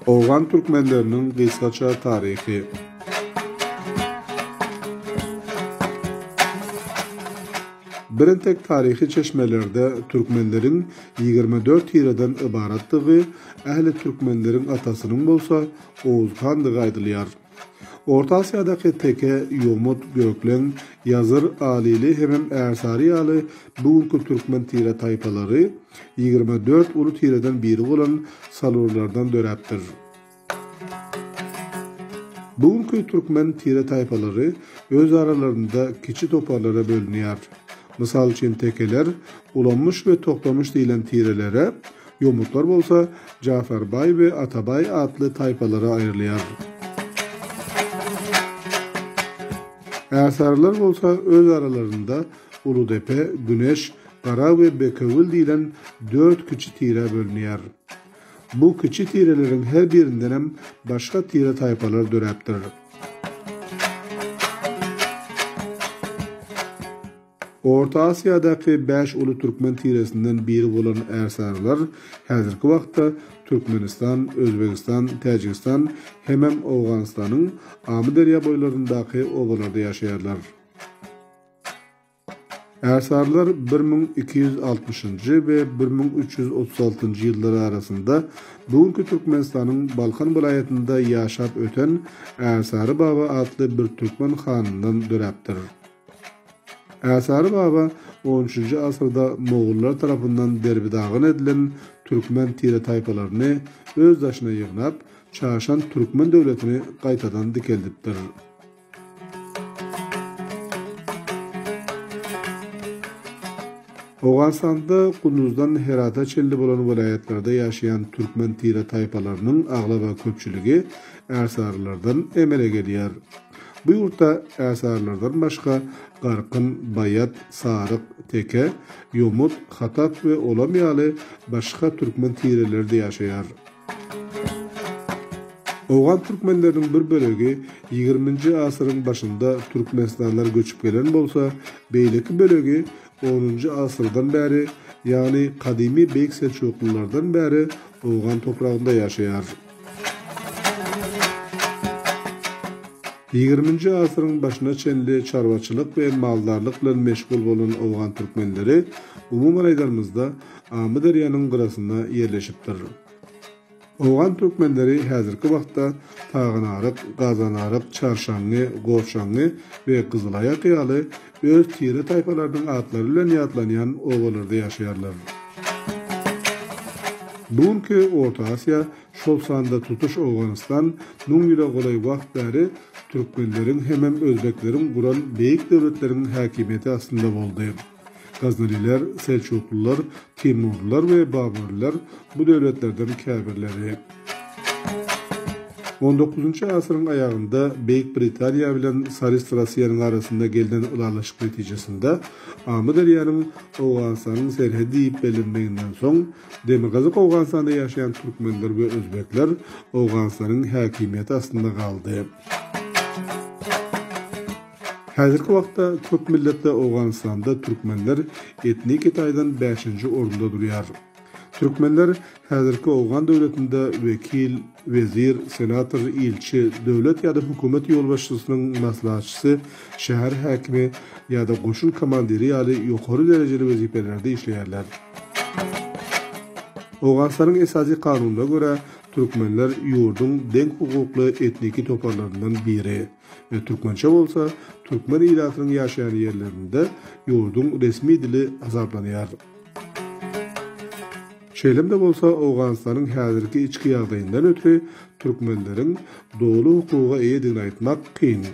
Owgan türkmenleriniň gysgaça taryhy. Birentek taryhy çeşmelerde türkmenleriň 24 tireden ybaratdygy, ähli türkmenleriň atasynyň bolsa Oguz handygy aýdylýar. Orta Asyýadaky teke, ýomut, gökleň, ýazyr, alili hemem ärsary ýaly bu günki türkmen tire-taýpalary 24 uly tireden biri bolan salurlardan döräpdir. Bu günki türkmen tire-taýpalary öz aralarynda kiçi toparlara bölünýär. Mysal üçin tekeler Ulanmyş we Toktamyş diýlen tirelere, Ýomutlar bolsa Jafarbaý we Atabaý atly taýpalara aýrylýar. Ärsarylar bolsa öz aralarynda Uludepe, Güneş, Gara we Bekewül diýlen dört kiçi tirä bölünýär. Bu kiçi tireleriň her birindenem başga tire-taýpalar döräpdir. Orta Asyýadaky bäş uly türkmen tiresinden biri bolan ärsarylar häzirki wagtda Türkmenistan, Özbegistan, Täjigistan hemem Owganystanyň Amyderýa boýlaryndaky obalarda ýaşaýarlar. Ärsarylar 1260-njy we 1336-njy ýyllar arasynda bu günki Türkmenistanyň Balkan welaýatynda ýaşap öten Ärsary baba atly bir türkmen hanyndan döräpdir. Ärsary baba on üçünji asyrda mogullar tarapyndan derbi-dagyn edilen türkmen tire-taýpalaryny öz daşyna ýygnap, çaşan türkmen döwletini gaýtadan dikeldipdir. Owganystanda Kunduzdan Herata çenli bolan welaýatlarda ýaşaýan türkmen tire-taýpalarynyň aglaba köpçüligi ärsarylardan emele gelýär. Bu ýurtda ärsarylardan başga garkyn, baýat, saryk, teke, ýomut, hatak we olam ýaly başga türkmen tireleri-de ýaşaýar. Owgan türkmenleriniň bir bölegi ýigriminji asyryň başynda Türkmenistandan göçüp gelen bolsa, beýleki bölegi onunjy asyrdan bäri, ýagny gadymy Beýik Selçuklylardan bäri owgan topragynda ýaşaýar. Ýigriminji asyryň başyna çenli çarwaçylyk we maldarlyk bilen meşgul bolan owgan türkmenleri, umuman aýdanymyzda, Amyderýanyň gyrasynda ýerleşipdir. Owgan türkmenleri häzirki wagtda Taganaryk, Gazanaryk, Çarşaňňy, Goçaňňy we Gyzylaýak ýaly öz tire-taýpalarynyň atlary bilen ýatlanýan obalarda ýaşaýarlar. Bu günki Orta Aziýa, şol sanda tutuş Owganystan müň ýyla golaý wagt bäri türkmenleriň hemem özbekleriň guran beýik döwletleriň häkimiýeti astynda boldy. Gazneliler, Selçuklylar, Timurlylar we Baburlylar bu döwletlerden käbirleri. On dokuzynjy asyryň aýagynda Beýik Britaniýa bilen Sarist Rossiýanyň arasynda gelnen ylalaşyk netijesinde Amyderýanyň Owganystanyň serhedi diýip bellenmeginden soň Demirgazyk Owganystanda ýaşaýan türkmenler we özbekler Owganystanyň häkimiýeti astynda galdy. Häzirki wagtda köp milletli Owganystanda türkmenler etniki taýdan bäşinji orunda durýar. Türkmenler häzirki owgan döwletinde wekil, wezir, senator, ilçi, döwlet ýa-da hökümet ýolbaşçysynyň maslahatçysy, şäher häkimi ýa-da goşun komandiri ýaly ýokary derejeli wezipelerde işleýärler. Owganystanyň Esasy Kanunyna görä, türkmenler ýurduň deň hukukly etniki toparlaryndan biri. we türkmençe bolsa türkmen ilatynyň ýaşaýan ýerlerinde ýurduň resmi dili hasaplanýar. Şeýlem-de bolsa, Owganystanyň häzirki içki ýagdaýyndan ötri türkmenleriň doly hukuga eýedigini aýtmak kyn.